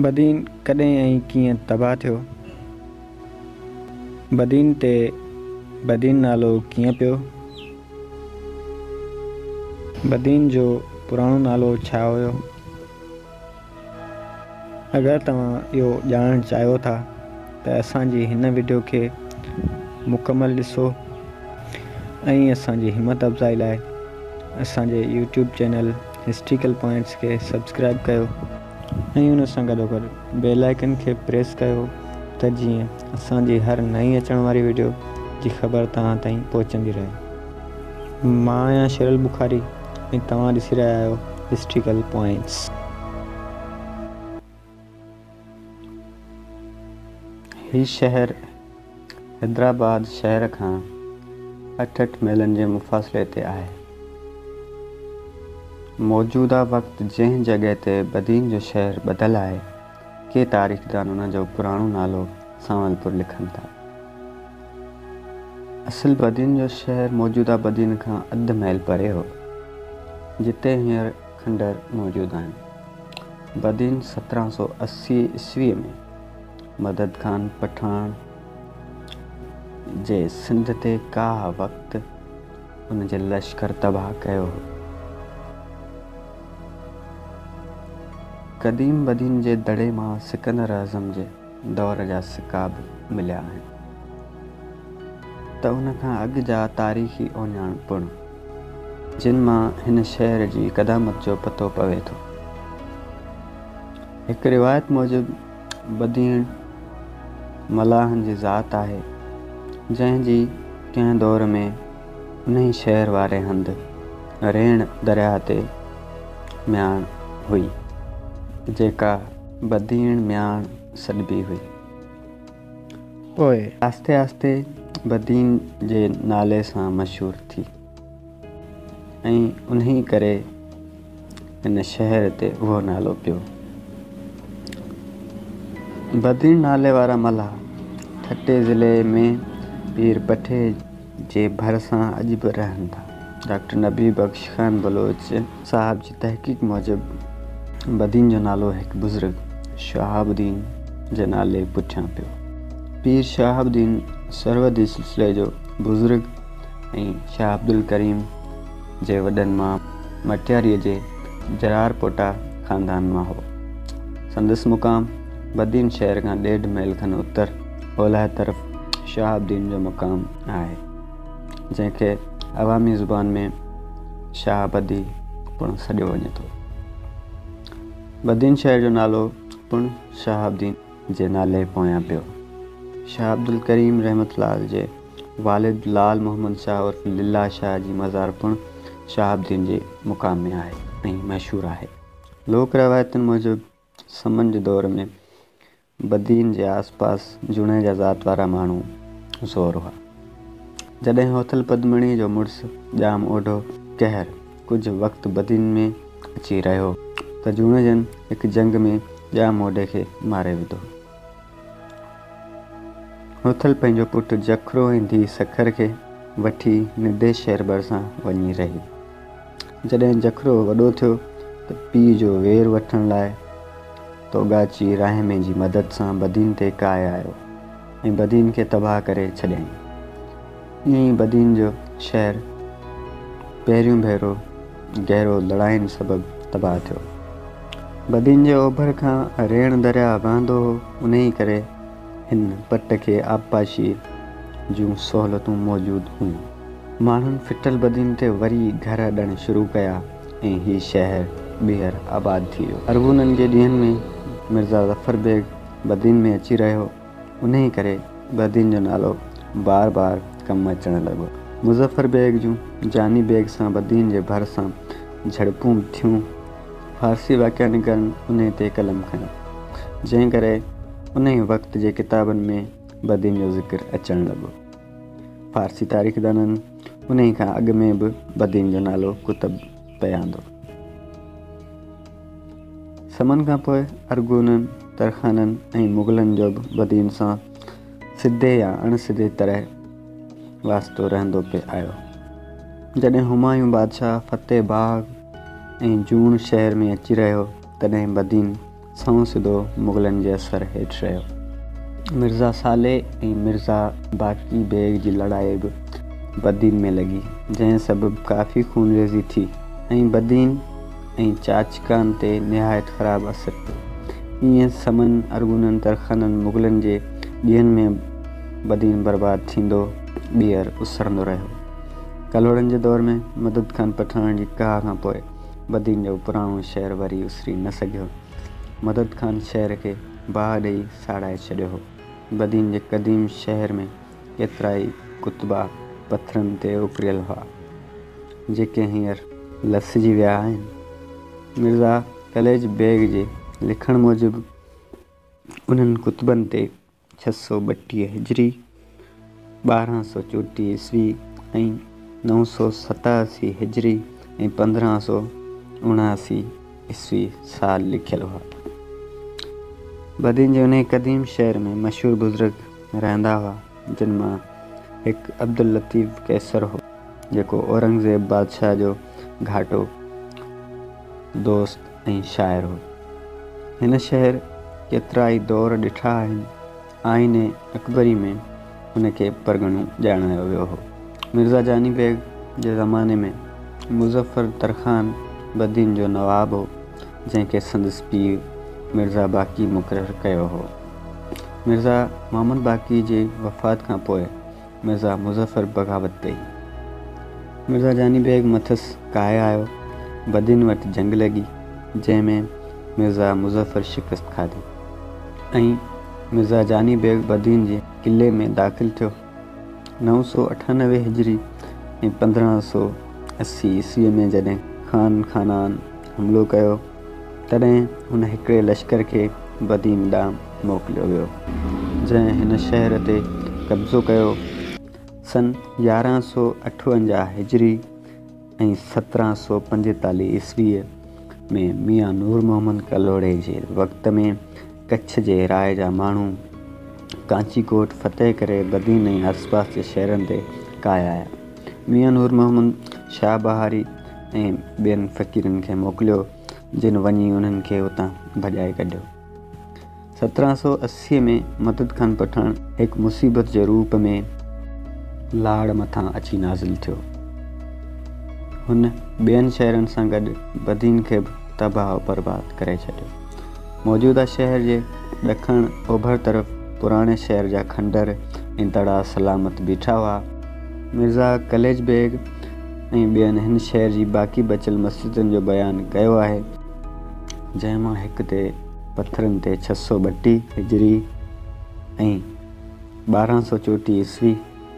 بدين ڪڏهن ۽ ڪيئن تباهه ٿيو؟ بدين تي بدين نالو ڪيئن پيو؟ بدين جو پراڻو نالو ڇا هيو؟ اگر توهان اهو ڄاڻڻ چاهيو ٿا ته اسان جي هن وڊيو کي مڪمل ڏسو ۽ اسان جي همت افزائي لاء اسان جي يوٽيوب چينل هسٽريڪل پوائنٽس کي سبسڪرائب ڪيو ۽ ان سان گڏوگڏ بيل آئيڪن کي پريس ڪيو ته جيئن اسان جي هر نئين اچڻ واري وڊيو جي خبر توهان تائين پهچندي رهي. مان آهيان شيرل بخاري ۽ توهان ڏسي رهيا آهيو هسٽريڪل پوائنٽس. هي شهر حيدرآباد شهر کان 68 ميلن جي مفاصلي تي آهي. موجوده وقت جنهن جڳهه تي بدين جو شهر ٻڌل آهي، ڪي تاريخدان ان جو پراڻو نالو سانولپور لکن ٿا. اصل بدين جو شهر موجوده بدين کان اڌ ميل پري هو، جتي هينئر کنڊر موجود آهن. بدين 1780 عيسويء ۾ مدد خان پٺاڻ جي سنڌ تي ڪاهه وقت ان جي لشڪر تباهه ڪيو هو. قديم بدين جي دڙي مان سڪندر اعظم جي دور جا سڪا به مليا آهن ته ان کان اڳ جا تاريخي اهڃاڻ پڻ، جن مان هن شهر جي قدامت جو پتو پوي ٿو. هڪ روايت موجب بديڻ ملاحن جي ذات آهي، جنهن جي ڪنهن دور ۾ انهي شهر واري هنڌ ريڻ درياهه تي مياڻ هئي، جيڪا بديڻ مياڻ سڏبي هئي. پوء آهستي آهستي بدين جي نالي سان مشهور ٿي. ۽ انهيء ڪري هن شهر تي اهو نالو پيو. بدين نالي وارا ملاح ٺٽي ضلعي ۾ پير پٺي جي ڀرسان اڄ به رهن ٿا. ڊاڪٽر نبي بخش خان بلوچ صاحب جي تحقيق موجب بدين جو نالو هڪ بزرگ شهاب الدين جي نالي پٺيان پيو. پير شهاب الدين سهروردي سلسلي جو بزرگ ۽ شاهه عبدالڪريم جي وڏن مان مٽياريء جي جرار پوٽا خاندان مان هو. سندس مقام بدين شهر کان ڏيڍ ميل کن اتر اولهه طرف شاهه الدين جو مقام آهي، جنهن کي عوامي زبان ۾ شاهه بدي پڻ سڏيو وڃي ٿو. بدين شهر جو نالو پڻ شاهه الدين جي نالي پويان پيو. شاهه عبدالڪريم رحمة الله جي والد لال محمد شاهه عرف لله شاهه جي مزار پڻ شهاب الدين جي مقام ۾ آهي ۽ مشهور آهي. لوڪ روايتن موجب سمن جي دور ۾ بدين جي آس پاس جوڻيجا ذات وارا ماڻهو زور هئا. جڏهن هوٿل پدمڻيء جو مڙس ڄام اوڍو ڪهر ڪجهه وقت بدين ۾ اچي رهيو ته جوڻيجن هڪ جنگ ۾ ڄام اوڍي کي ماري وڌو. هوٿل پنهنجو پٽ جکرو ۽ ڌيء سکر کي وٺي ندي شهر ڀرسان وڃي رهي. جڏهن جکرو وڏو ٿيو ته پيء جو وير وٺڻ لاء توڳاچي راهمي جي مدد سان بدين تي ڪاهي آيو ۽ بدين کي تباهه ڪري ڇڏيائين. ائين ئي بدين جو شهر پهريون ڀيرو گهرو لڙاين سبب تباهه ٿيو. بدين جي اوڀر کان ريڻ درياهه وهندو هو، انهيء ڪري هن پٽ کي آبپاشيء جون سهولتون موجود هيون. ماڻهن ڦٽل بدين تي وري گهر اڏڻ شروع ڪيا ۽ هي شهر ٻيهر آباد ٿي ويو. ارغونن جي ڏينهن ۾ مرزا ظفر بيگ بدين ۾ اچي رهيو. انهيء ڪري بدين جو نالو بار بار ڪم اچڻ لڳو. مظفر بيگ جون جاني بيگ سان بدين جي ڀر سان جهڙپون به ٿيون. فارسي واقعه نگارن انهيء تي قلم کنيو، جنهن ڪري انهيء وقت جي ڪتابن ۾ بدين جو ذڪر اچڻ لڳو. فارسي تاريخدانن انهيء کان اڳ ۾ به بدين جو نالو ڪتب پئي آندو. سمن کان پوء ارغونن، ترخانن ۽ مغلن جو به بدين سان سڌي يا اڻ سڌي طرح واسطو رهندو پئي آيو. جڏهن همايون بادشاهه فتح باغ ۽ جوڻ شهر ۾ اچي رهيو، تڏهن بدين سنئون سڌو مغلن جي اثر هيٺ رهيو. مرزا صالح ۽ مرزا باقي بيگ جي لڙائي به بدين ۾ لڳي، جنهن سبب ڪافي خونريزي ٿي ۽ بدين ۽ چاچڪان تي نهايت خراب اثر پيو. ايئن سمن، ارغونن، ترخانن، مغلن جي ڏينهن ۾ بدين برباد ٿيندو ٻيهر اسرندو رهيو. ڪلهوڙن جي دور ۾ مدد خان پٺاڻ جي ڪاهه کان پوء بدين جو پراڻو شهر وري اسري نه سگهيو. مدد خان شهر کي باهه ڏئي ساڙائي ڇڏيو هو. بدين جي قديم شهر ۾ ڪيترائي ڪتبا پٿرن تي اڪريل هئا، جيڪي هينئر لسجي ويا آهن. مرزا قليچ بيگ جي لکڻ موجب انهن ڪتبن تي 632 هجري، 1234 عيسوي ۽ 987 هجري ۽ 1579 عيسوي سال لکيل هئا. بدين جي انهيء قديم شهر ۾ مشهور بزرگ رهندا هئا، جن مان هڪ عبداللطيف قيصر هو، جيڪو اورنگزيب بادشاهه جو گهاٽو دوست ۽ شاعر هو. هن شهر ڪيترائي دور ڏٺا آهن. آئين اڪبري ۾ هن کي پرڳڻو ڄاڻايو ويو هو. مرزا جاني بيگ جي زماني ۾ مظفر ترخان بدين جو نواب هو، جنهن کي سندس پيء مرزا باقي مقرر ڪيو هو. مرزا محمد باقي جي وفات کان پوء مرزا مظفر بغاوت ڪئي. مرزا جاني بيگ مٿس ڪاهي آيو. بدين وٽ جنگ لڳي، جنهن ۾ مرزا مظفر شڪست کاڌي ۽ مرزا جاني بيگ بدين جي قلعي ۾ داخل ٿيو. 998 هجري ۽ 1580 عيسويء ۾ جڏهن خان خانان حملو ڪيو، تڏهن هن هڪڙي لشڪر کي بدين ڏانهن موڪليو ويو، جنهن هن شهر تي قبضو ڪيو. سن 1158 هجري ۽ 1745 عيسويء ۾ ميان نور محمد ڪلهوڙي جي وقت ۾ ڪڇ جي راء جا ماڻهو ڪانچي ڪوٽ فتح ڪري بدين ۽ آسپاس جي شهرن تي ڪاهي آيا. ميان نور محمد شاهه بهاري ۽ ٻين فقيرن کي موڪليو، جن وڃي انهن کي اتان ڀڄائي ڪڍيو. 1780 ۾ مدد خان پٺاڻ هڪ مصيبت جي روپ ۾ لاڙ مٿان اچي نازل ٿيو. هن ٻين شهرن سان گڏ بدين کي به تباهه و برباد ڪري ڇڏيو. موجوده شهر جي ڏکڻ اوڀر طرف پراڻي شهر جا کنڊر ۽ دڙا سلامت بيٺا هئا. مرزا قليچ بيگ ۽ ٻين هن شهر جي باقي بچيل مسجدن جو بيان ڪيو آهي، جنهن مان هڪ تي پٿرن تي 632 هجري ۽ 1234 عيسوي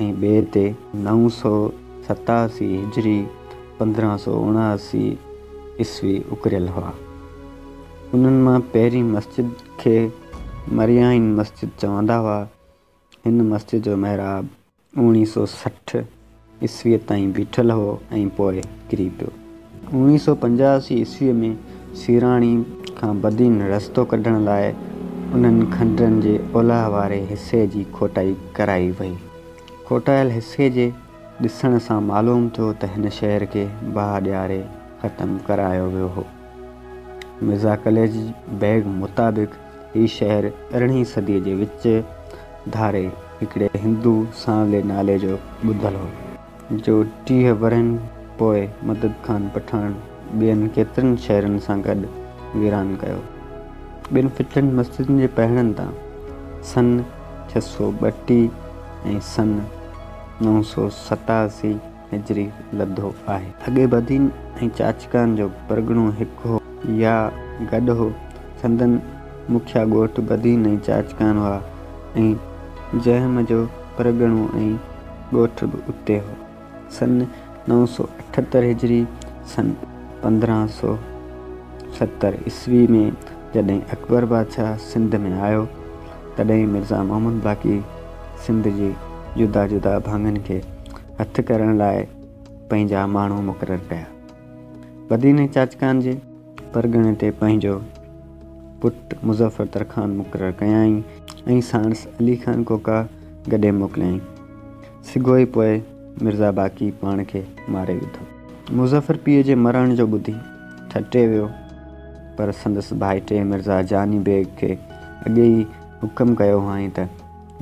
۽ ٻئي تي 987 هجري 1579 عيسوي اڪريل هئا. انهن مان پهرين مسجد کي مريائين مسجد چوندا هئا. هن مسجد جو محراب 1960 عيسويء تائين بيٺل هو ۽ پوء ڪري پيو. 1985 عيسويء ۾ سيراڻي کان بدين رستو ڪڍڻ لاء انهن کنڊرن جي اولهه واري حصي جي کوٽائي ڪرائي وئي. کوٽايل حصي جي ڏسڻ سان معلوم ٿيو ته هن شهر کي باهه ڏياري ختم ڪرايو ويو هو. مرزا قليچ بيگ مطابق هي شهر ارڙهين صديء جي وچ ڌاري هڪڙي هندو سانولي نالي جو ٻڌل هو، جو 30 ورهين پوء مدد خان پٺاڻ ٻين ڪيترن شهرن سان گڏ ويران ڪيو. ٻن ڦٽل مسجدن جي پهڻن تان سن 632 ۽ سن 987 هجري لڌو آهي. اڳي بدين ۽ چاچڪان جو پرڳڻو هڪ هو يا گڏ هو. سندن مکيه ڳوٺ بدين ۽ چاچڪان هئا ۽ جهم جو پرڳڻو ۽ ڳوٺ به اتي هو. سن 978 هجري، سن 1570 عيسوي ۾ جڏهن اڪبر بادشاهه سنڌ ۾ آيو، تڏهن مرزا محمد باقي سنڌ جي جدا جدا ڀاڱن کي هٿ ڪرڻ لاء پنهنجا ماڻهو مقرر ڪيا. بدين ۽ چاچڪان جي پرڳڻي تي پنهنجو پٽ مظفر ترخان مقرر ڪيائين ۽ ساڻس علي خان ڪوڪا گڏي موڪليائين. سگهو ئي پوء مرزا باقي پاڻ کي ماري وڌو. مظفر پيء جي مرڻ جو ٻڌي ٺٽي ويو. پر سندس ڀائٽي مرزا جاني بيگ کي اڳي ئي حڪم ڪيو هئائين ته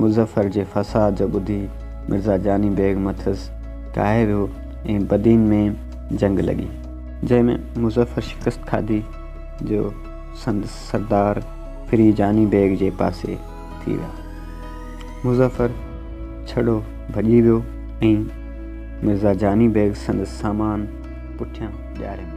مظفر جي فساد جو ٻڌي مرزا جاني بيگ مٿس ڪاهي ويو ۽ بدين ۾ جنگ لڳي. جنهن ۾ مظفر شڪست کاڌي جو سندس سردار ڦري جاني بيگ جي پاسي ٿي ويا. مظفر ڇڙو ڀڄي ويو ۽ مرزا جاني بيگ سندس سامان پٺيان ڏياري موڪليو.